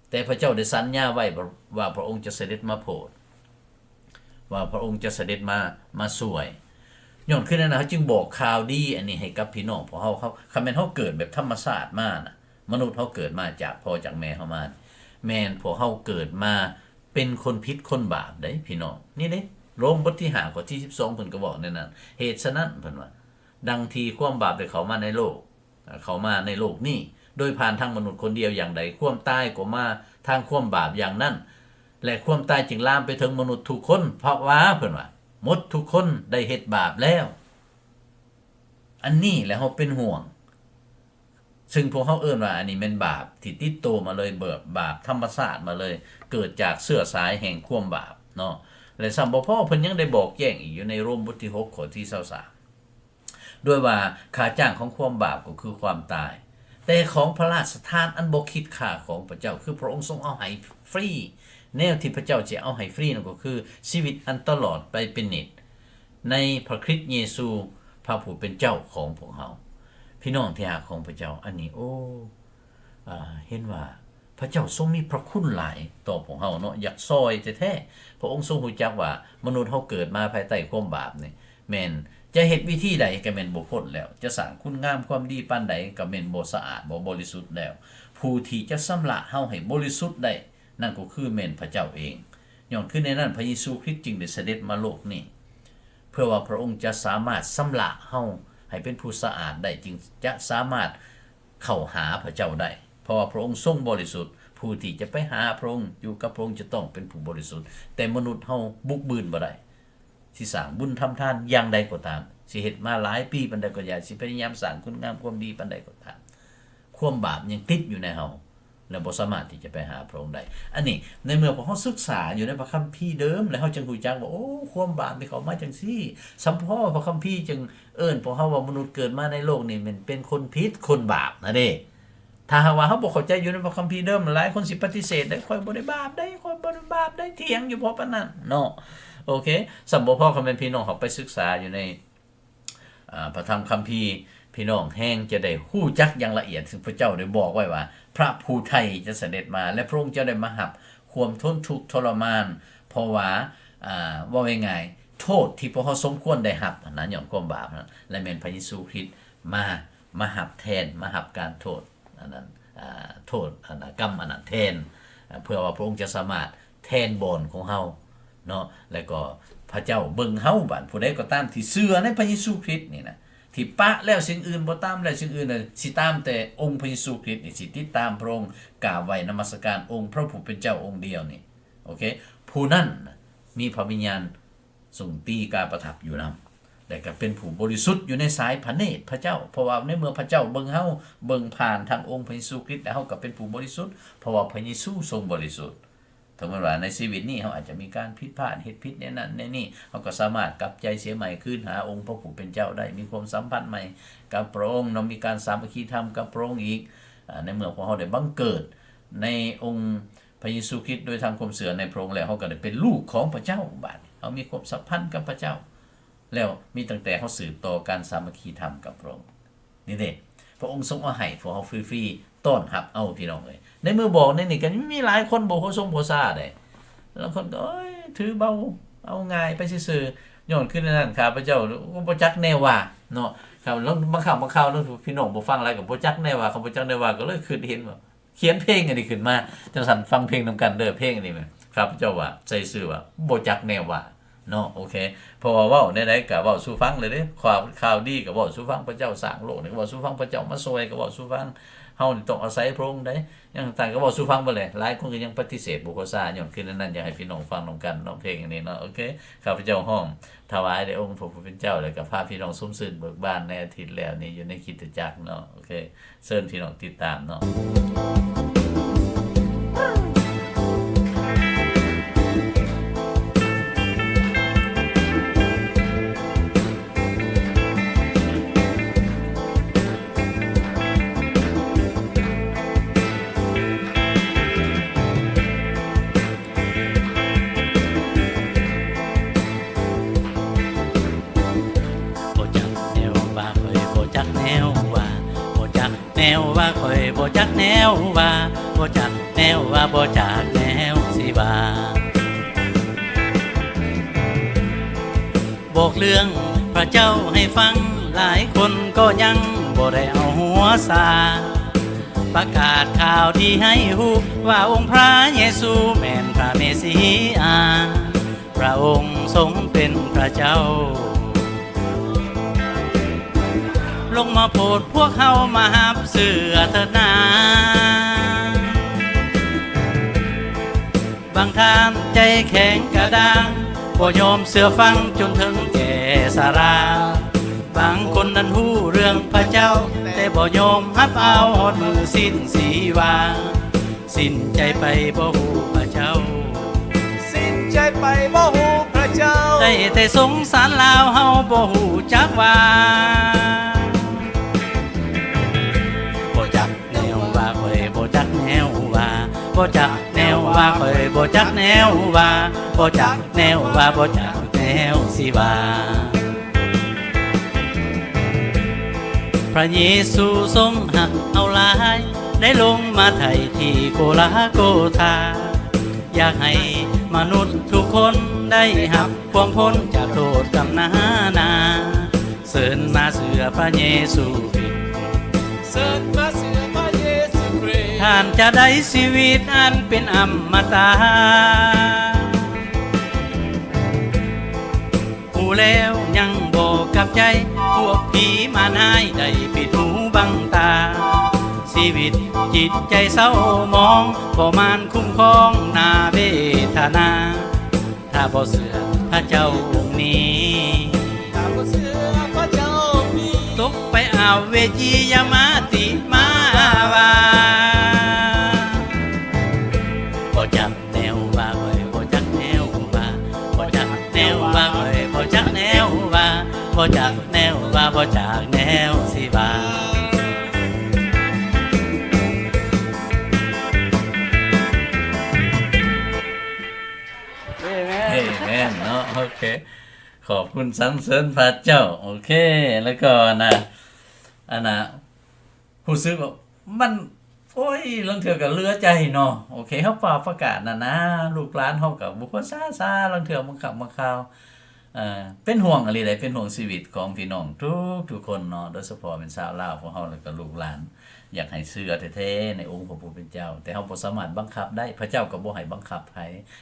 ແຕ່ພະເຈົ້າໄດ້ສັນຍາໄວ້ວ່າພະອົງຈະສະເດັດມາໂຜດ. ວ່າພະອົງຈະສະເດັດມາ, ມາຊ່ວຍ. ຍ້ອນຄືແນວນັ້ນ ເຮົາຈຶ່ງບອກຂ່າວດີອັນນີ້ໃຫ້ກັບພີ່ນ້ອງພວກເຮົາ. ເຮົາ, ຄັນແມ່ນເຮົາເກີດແບບທຳມະຊາດມານະ, ມະນຸດເຮົາເກີດມາຈາກພໍ່ຈາກແມ່ເຮົາມາ, ແມ່ນພວກເຮົາເກີດມາເປັນຄົນຜິດຄົນບາບເດ້ພີ່ນ້ອງ. ນີ້ເດ້, ໂລມບົດທີຫ້າ ຂໍ້ທີສິບສອງ ເພິ່ນກໍເວົ້າແນວນັ້ນ. ເຫດສະນັ້ນ ເພິ່ນວ່າ, ດັ່ງທີ່ຄວາມບາບໄດ້ເຂົ້າມາໃນໂລກ, ເຂົ້າມາໃນໂລກນີ້ ໂດຍຜ່ານທາງມະນຸດຄົນດຽວຢ່າງໃດ, ຄວາມຕາຍກໍມາທາງຄວາມບາບຢ່າງນັ້ນ ແລະ ຄວາມຕາຍຈຶ່ງລາມໄປເຖິງມະນຸດທຸກຄົນ, ເພາະວ່າ ເພິ່ນວ່າ ໝົດທຸກຄົນໄດ້ເຮັດບາບແລ້ວ. ອັນນີ້ແຫຼະເຮົາເປັນຫ່ວງ, ຊຶ່ງພວກເຮົາເອີ້ນວ່າ ອັນນີ້ແມ່ນບາບທີ່ຕິດໂຕມາເລີຍ, ບາບ, ບາບທຳມະຊາດມາເລີຍ, ເກີດຈາກເຊື້ອສາຍແຫ່ງຄວາມບາບເນາະ. ແລະ ຊ້ຳບໍ່ພໍ, ເພິ່ນຍັງໄດ້ບອກແຈ້ງອີກຢູ່ໃນໂລມບົດທີຫົກ ຂໍ້ທີຊາວສາມ ດ້ວຍວ່າຄ່າຈ້າງຂອງຄວາມບາບກໍຄືຄວາມຕາຍ, ແຕ່ຂອງພະລາຊະທານອັນບໍ່ຄິດຄ່າຂອງພະເຈົ້າ ຄືພະອົງຊົງເອົາໃຫ້ຟຣີ. ແນວທີ່ພະເຈົ້າຈະເອົາໃຫ້ຟຣີນັ້ນກໍຄືຊີວິດອັນຕະຫຼອດໄປເປັນນິດ ໃນພະຄຣິດເຢຊູ ພະຜູ້ເປັນເຈົ້າຂອງພວກເຮົາ. ພີ່ນ້ອງທີ່ຮັກຂອງພະເຈົ້າ, ອັນນີ້ ໂອ້ ອາ, ເຫັນວ່າ ພະເຈົ້າຊົງມີພະຄຸນຫຼາຍຕໍ່ພວກເຮົາເນາະ, ຢາກຊ່ອຍແທ້ໆ. ພະອົງຊົງຮູ້ຈັກວ່າມະນຸດເຮົາເກີດມາພາຍໃຕ້ຄວາມບາບນີ້ ແມ່ນຈະເຮັດວິທີໃດກໍແມ່ນບໍ່ພົ້ນແລ້ວ, ຈະສ້າງຄຸນງາມຄວາມດີປານໃດກໍແມ່ນບໍ່ສະອາດ, ບໍ່ບໍລິສຸດແລ້ວ. ຜູ້ທີ່ຈະຊຳລະເຮົາໃຫ້ບໍລິສຸດໄດ້ ນັ້ນກໍຄືແມ່ນພະເຈົ້າເອງ. ຍ້ອນຄືແນວນັ້ນ ພະເຢຊູຄຣິດຈຶ່ງໄດ້ສະເດັດມາໂລກນີ້ ເພື່ອວ່າພະອົງຈະສາມາດຊຳລະເຮົາໃຫ້ເປັນຜູ້ສະອາດໄດ້, ຈຶ່ງຈະສາມາດ ເຂົ້າຫາພະເຈົ້າໄດ້, ເພາະວ່າພະອົງຊົງບໍລິສຸດ, ຜູ້ທີ່ຈະໄປຫາພະອົງ, ຢູ່ກັບພະອົງ ຈະຕ້ອງເປັນຜູ້ບໍລິສຸດ. ແຕ່ມະນຸດເຮົາບຸກບືນບໍ່ໄດ້, ຊິສ້າງບຸນທຳທານຢ່າງໃດກໍຕາມ, ຊິເຮັດມາຫຼາຍປີປານໃດກໍຢ່າ, ຊິພະຍາຍາມສ້າງຄຸນງາມຄວາມດີປານໃດກໍຕາມ, ຄວາມບາບຍັງຕິດຢູ່ໃນເຮົາ ແລະ ບໍ່ສາມາດທີ່ຈະໄປຫາພະອົງໄດ້. ອັນນີ້ ໃນເມື່ອພວກເຮົາສຶກສາຢູ່ໃນພະຄຳພີເດີມ ແລ້ວເຮົາຈຶ່ງຮູ້ຈັກວ່າ ໂອ້ ຄວາມບາບນີ້ເຂົ້າມາຈັ່ງຊີ້. ສຳເພາະພະຄຳພີຈຶ່ງເອີ້ນພວກເຮົາວ່າມະນຸດເກີດມາໃນໂລກນີ້ແມ່ນເປັນຄົນຜິດຄົນບາບນະເດ້. ຖ້າຫາກວ່າເຮົາບໍ່ເຂົ້າໃຈຢູ່ໃນພະຄຳພີເດີມ, ຫຼາຍຄົນຊິປະຕິເສດເດ້, ຂ້ອຍບໍ່ໄດ້ບາບເດ້, ຂ້ອຍບໍ່ໄດ້ບາບເດ້, ຖຽງຢູ່ພໍປານນັ້ນເນາະ. ໂອເຄ, ສ່ຳບໍ່ພໍ ຄັນແມ່ນພີ່ນ້ອງເຮົາໄປສຶກສາຢູ່ໃນ ອາ ພະທຳຄຳພີ ພີ່ນ້ອງແຮ່ງຈະໄດ້ຮູ້ຈັກຢ່າງລະອຽດ, ຊຶ່ງພະເຈົ້າໄດ້ບອກໄວ້ວ່າ ພະຜູ້ໄຖ່ຈະສະເດັດມາ ແລະ ພະອົງຈະໄດ້ມາຮັບຄວາມທົນທຸກທໍລະມານ, ເພາະວ່າ ອ່າ ເວົ້າງ່າຍໆ ໂທດທີ່ພວກເຮົາສົມຄວນໄດ້ຮັບຫັ້ນນະ ຍ້ອນຄວາມບາບຫັ້ນນະ ແລະ ແມ່ນພະເຢຊູຄຣິດມາ ມາຮັບແທນ ມາຮັບການໂທດ ອັນນັ້ນ ອ່າ ໂທດ ອັນນະ ກຳອັນນັ້ນແທນ ເພື່ອວ່າພະອົງຈະສາມາດແທນບ່ອນຂອງເຮົາເນາະ. ແລ້ວກໍພະເຈົ້າເບິ່ງເຮົາ, ບາດຜູ້ໃດກໍຕາມທີ່ເຊື່ອໃນພະເຢຊູຄຣິດນີ້ນະ ທີ່ປະແລ້ວສິ່ງອື່ນ ບໍ່ຕາມແລ້ວສິ່ງອື່ນ ຊິຕາມແຕ່ອົງພະເຢຊູຄຣິດນີ້ ຊິຕິດຕາມພະອົງ, ກາບໄຫວ້ນະມັດສະການອົງພະຜູ້ເປັນເຈົ້າອົງດຽວນີ້ ໂອເຄ ຜູ້ນັ້ນນະມີພະວິນຍານ ຊົງຕີກາປະທັບຢູ່ນຳ ແລະ ກໍເປັນຜູ້ບໍລິສຸດຢູ່ໃນສາຍພະເນດພະເຈົ້າ, ເພາະວ່າໃນເມື່ອພະເຈົ້າເບິ່ງເຮົາ, ເບິ່ງຜ່ານທາງອົງພະເຢຊູຄຣິດ ແລ້ວເຮົາກໍເປັນຜູ້ບໍລິສຸດ, ເພາະວ່າພະເຢຊູຊົງບໍລິສຸດ. ສົມມຸດວ່າໃນຊີວິດນີ້ເຮົາອາດຈະມີການຜິດພາດ, ເຮັດຜິດແນວນັ້ນແນວນີ້, ເຮົາກໍສາມາດກັບໃຈເສຍໃໝ່ ຄືນຫາອົງພະຜູ້ເປັນເຈົ້າໄດ້, ມີຄວາມສຳພັນໃໝ່ກັບພະອົງເນາະ, ມີການສາມັກຄີທຳກັບພະອົງອີກ. ອາ ໃນເມື່ອພວກເຮົາໄດ້ບັງເກີດໃນອົງ ພະເຢຊູຄຣິດ ໂດຍທາງຄວາມເຊື່ອໃນພະອົງແລ້ວ, ເຮົາກໍໄດ້ເປັນລູກຂອງພະເຈົ້າ. ບາດນີ້ເຮົາມີຄວາມສຳພັນກັບພະເຈົ້າແລ້ວ, ມີຕັ້ງແຕ່ເຮົາສືບຕໍ່ການສາມັກຄີທຳກັບພະອົງ. ນີ້ເດ້ ພະອົງຊົງເອົາໃຫ້ພວກເຮົາຟຣີໆ ຕ້ອນຮັບເອົາ ພີ່ນ້ອງເອີຍ. ໃນມື້ບອກໃນນີ້ກໍມີຫຼາຍຄົນບໍ່ຮູ້ຊົງບໍ່ຊາເດ້. ລາງຄົນກໍ ໂອ້ຍ ຖືເບົາເອົາງ່າຍໄປຊື່ໆ. ຍ້ອນຄືແນວນັ້ນ ຂ້າພະເຈົ້າກໍບໍ່ຈັກແນວວ່າເນາະ. ຄັບ ລາງ ບາງຄັ້ງບາງຄາວ ພີ່ນ້ອງບໍ່ຟັງຫຼາຍກໍບໍ່ຈັກແນວວ່າ, ຄັນບໍ່ຈັກແນວວ່າກໍເລີຍຄິດເຫັນວ່າ ຂຽນເພງອັນນີ້ຂຶ້ນມາ ຈັ່ງຊັ້ນ ຟັງເພງນຳກັນເດີ. ເພງອັນນີ້ແມ່ນ ຂ້າພະເຈົ້າວ່າໃສ່ຊື່ວ່າ ບໍ່ຈັກແນວວ່າເນາະ. ໂອເຄ ເພາະວ່າເວົ້າແນວໃດກໍເວົ້າສູ່ຟັງເລີຍເດ້. ຂ່າວ ຂ່າວດີກໍເວົ້າສູ່ຟັງ, ພະເຈົ້າສ້າງໂລກນີ້ກໍເວົ້າສູ່ຟັງ, ພະເຈົ້າມາຊ່ວຍກໍເວົ້າສູ່ຟັງ. ເຮົານີ້ຕ້ອງອາໄສພະອົງໃດ. ຫຍັງຕ່າງໆກໍເວົ້າສູ່ຟັງເບິດແຫຼະ. ຫຼາຍຄົນກໍຍັງປະຕິເສດບໍ່ຂໍຊາ. ຍ້ອນຄືແນວນັ້ນ ຢາກໃຫ້ພີ່ນ້ອງຟັງນຳກັນເນາະ ເພງອັນນີ້ເນາະ. ໂອເຄ ຂ້າພະເຈົ້າຮ້ອງຖວາຍແດ່ອົງພະຜູ້ເປັນເຈົ້າ ແລ້ວກໍພາພີ່ນ້ອງຊົມຊື່ນເບີກບານໃນອາທິດແລ້ວນີ້ ຢູ່ໃນຄຣິສຕະຈັກເນາະ. ໂອເຄ ເຊີນພີ່ນ້ອງຕິດຕາມເນາະ. ບໍ່ຈັກແນວວ່າ ຂ້ອຍບໍ່ຈັກແນວວ່າ, ບໍ່ຈັກ ແນວວ່າ ຂ້ອຍບໍ່ຈັກແນວວ່າ, ບໍ່ຈັກແນວວ່າ ບໍ່ຈັກແນວຊິວ່າ. ບອກເລື່ອງພະເຈົ້າໃຫ້ຟັງ, ຫຼາຍຄົນກໍຍັງບໍ່ໄດ້ເອົາຫົວຊາ. ປະກາດຂ່າວດີໃຫ້ຮູ້ວ່າ ອົງພະເຢຊູແມ່ນພະເມຊີອາ. ພະອົງຊົງເປັນພະເຈົ້າ, ລົງມາໂປດພວກເຮົາມາຮັບເຊື່ອເຖີດນາ. ບາງທ່ານໃຈແຂງກະດ້າງ, ບໍ່ຍອມເຊື່ອຟັງຈົນເຖິງແກ່ຊະລາ. ບາງຄົນນັ້ນຮູ້ເລື່ອງພະເຈົ້າ, ແຕ່ບໍ່ຍອມຮັບເອົາຮອດມື້ສິ້ນຊີວາ. ສິ້ນໃຈໄປບໍ່ຮູ້ພະເຈົ້າ, ສິ້ນໃຈໄປບໍ່ຮູ້ພະເຈົ້າ, ໄດ້ແຕ່ສົງສານລາວເຮົາບໍ່ຮູ້ຈັກວ່າ. ບໍ່ຈັກແນວວ່າ ຂ້ອຍບໍ່ຈັກແນວວ່າ, ບໍ່ຈັກແນວວ່າ ຂ້ອຍບໍ່ຈັກແນວວ່າ, ບໍ່ຈັກແນວວ່າ ບໍ່ຈັກແນວຊິວ່າ. ພະເຢຊູຊົງຮັກເຮົາຫຼາຍ, ໄດ້ລົງມາໄຖ່ທີ່ໂກລາໂກທາ, ຢາກໃຫ້ມະນຸດທຸກຄົນໄດ້ຮັບຄວາມພົ້ນຈາກໂທດກຳນານາ. ເຊີນມາເຊື່ອພະເຢຊູຄຣິດ, ເຊີນມາເຊື່ອພະເຢຊູຄຣິດ, ທ່ານຈະໄດ້ຊີວິດອັນເປັນອະມະຕະ. ຮູ້ແລ້ວຍັງບໍ່ກັບໃຈ, ພວກຜີມານຮ້າຍໄດ້ປິດຫູບັງຕາ. ຊີວິດຈິດໃຈເສົ້າໝອງ, ບໍ່ມານຄຸ້ມຄອງໜ້າເວທະນາ. ຖ້າບໍ່ເຊື່ອພະເຈົ້າອົງນີ້, ຖ້າບໍ່ເຊື່ອພະເຈົ້າອົງນີ້, ຕົກໄປອະເວຈີ ຢ່າມາຕິມາວ່າ. ບໍ່ຈັກແນວວ່າ ຂ້ອຍບໍ່ຈັກແນວວ່າ, ບໍ່ຈັກແນວວ່າ ຂ້ອຍບໍ່ຈັກແນວວ່າ, ບໍ່ຈັກແນວວ່າ ບໍ່ຈັກແນວຊິວ່າ. ເອແມນ ເອແມນເນາະ. ໂອເຄ ຂອບຄຸນສັນເສີນພະເຈົ້າ. ໂອເຄ ແລ້ວກໍນະ ອັນນ່າ ຮູ້ສຶກວ່າມັນ ໂອ້ຍ ລາງເທື່ອກໍເຫຼືອໃຈເນາະ. ໂອເຄ ເຮົາປາປະກາດນະນາ ລູກຫຼານເຮົາກໍບໍ່ຄວນຊ້າໆ ລາງເທື່ອບາງຄັ້ງບາງຄາວ ເປັນຫ່ວງອີ່ຫຼີເດ້ ເປັນຫ່ວງຊີວິດຂອງພີ່ນ້ອງທຸກໆຄົນເນາະ ໂດຍສະເພາະແມ່ນຊາວລາວພວກເຮົາ ແລ້ວກໍລູກຫຼານ ຢາກໃຫ້ເຊື່ອແທ້ໆໃນອົງພະຜູ້ເປັນເຈົ້າ ແຕ່ເຮົາບໍ່ສາມາດບັງຄັບໄດ້ ພະເຈົ້າກໍບໍ່ໃຫ້ບັງຄັບໃຜ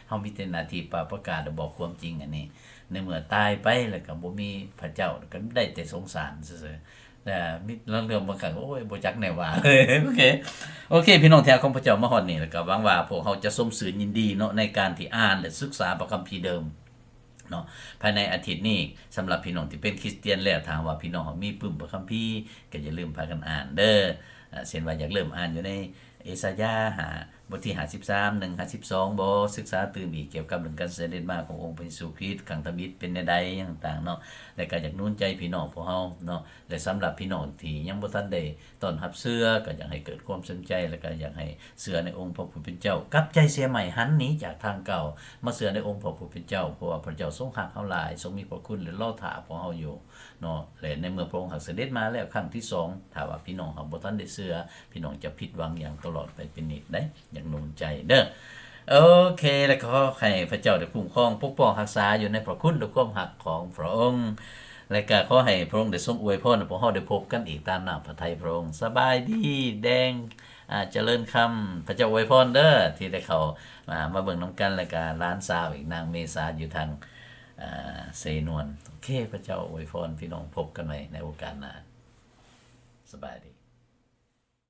ເຮົາມີແຕ່ໜ້າທີ່ປາປະກາດ ແລະ ບອກຄວາມຈິງອັນນີ້. ໃນເມື່ອຕາຍໄປແລ້ວກໍບໍ່ມີພະເຈົ້າ ກໍໄດ້ແຕ່ສົງສານຊື່ໆ ແລະ ມີລາງເລື່ອງບາງຄັ້ງ ໂອ້ຍ ບໍ່ຈັກແນວວ່າເລີຍ. ໂອເຄ ໂອເຄ ພີ່ນ້ອງທີ່ຮັກຂອງພະເຈົ້າ ມາຮອດນີ້ແລ້ວກໍຫວັງວ່າພວກເຮົາຈະສົມຊື່ນຍິນດີເນາະ ໃນການທີ່ອ່ານ ແລະ ສຶກສາພະຄຳພີເດີມ ເນາະ ພາຍໃນອາທິດນີ້. ສຳລັບພີ່ນ້ອງທີ່ເປັນຄຣິສຕຽນແລ້ວ ຖ້າຫາກວ່າພີ່ນ້ອງເຮົາມີປຶ້ມພະຄຳພີ ກໍຢ່າລືມພາກັນອ່ານເດີ. ອາ ເຊັ່ນວ່າຢາກເລີ່ມອ່ານຢູ່ໃນເອສາຍາ ຫ້າ ບົດທີຫ້າສິບສາມ ໜຶ່ງຫາສິບສອງບໍ ສຶກສາຕື່ມອີກກ່ຽວກັບເລື່ອງການສະເດັດມາຂອງອົງພະເຢຊູຄຣິດ ຄັ້ງທຳອິດເປັນແນວໃດ ຫຍັງຕ່າງໆເນາະ ແລະ ກໍຢາກໜູນໃຈພີ່ນ້ອງພວກເຮົາເນາະ. ແລະ ສຳລັບພີ່ນ້ອງທີ່ຍັງບໍ່ທັນໄດ້ຕ້ອນຮັບເຊື່ອ ກໍຢາກໃຫ້ເກີດຄວາມສົນໃຈ ແລະ ກໍຢາກໃຫ້ ເຊື່ອໃນອົງພະຜູ້ເປັນເຈົ້າ ກັບໃຈເສຍໃໝ່ ຫັນໜີຈາກທາງເກົ່າ ມາເຊື່ອໃນອົງພະຜູ້ເປັນເຈົ້າ ເພາະວ່າພະເຈົ້າຊົງຮັກເຮົາຫຼາຍ ຊົງມີພະຄຸນ ແລະ ລໍຖ້າພວກເຮົາຢູ່ເນາະ. ແລະ ໃນເມື່ອພະອົງຫາກສະເດັດມາແລ້ວຄັ້ງທີສອງ ຖ້າວ່າພີ່ນ້ອງເຮົາບໍ່ທັນໄດ້ເຊື່ອ ພີ່ນ້ອງຈະຜິດຫວັງຢ່າງຕະຫຼອດໄປເປັນນິດເດ້. ຢາກໜູນໃຈເດີ. ໂອເຄ ແລ້ວກໍຂໍໃຫ້ພະເຈົ້າໄດ້ຄຸ້ມຄອງປົກປ້ອງຮັກສາຢູ່ໃນພະຄຸນ ແລະ ຄວາມຮັກຂອງພະອົງ ແລະ ກໍຂໍໃຫ້ພະອົງໄດ້ຊົງອວຍພອນໃຫ້ພວກເຮົາໄດ້ພົບກັນອີກຕາມນ້ຳພະໄທພະອົງ. ສະບາຍດີ ແດງ ອາ ຈະເລີນຄຳ ພະເຈົ້າອວຍພອນເດີ ທີ່ໄດ້ເຂົ້າ ອາ ມາເບິ່ງນຳກັນ ແລ້ວກະຫຼານສາວອີກ ນາງເມສາ ຢູ່ທາງ ອາ ເຊນວນ. ໂອເຄ ພະເຈົ້າອວຍພອນ ພີ່ນ້ອງ ພົບກັນໃໝ່ໃນໂອກາດໜ້າ. ສະບາຍດີ.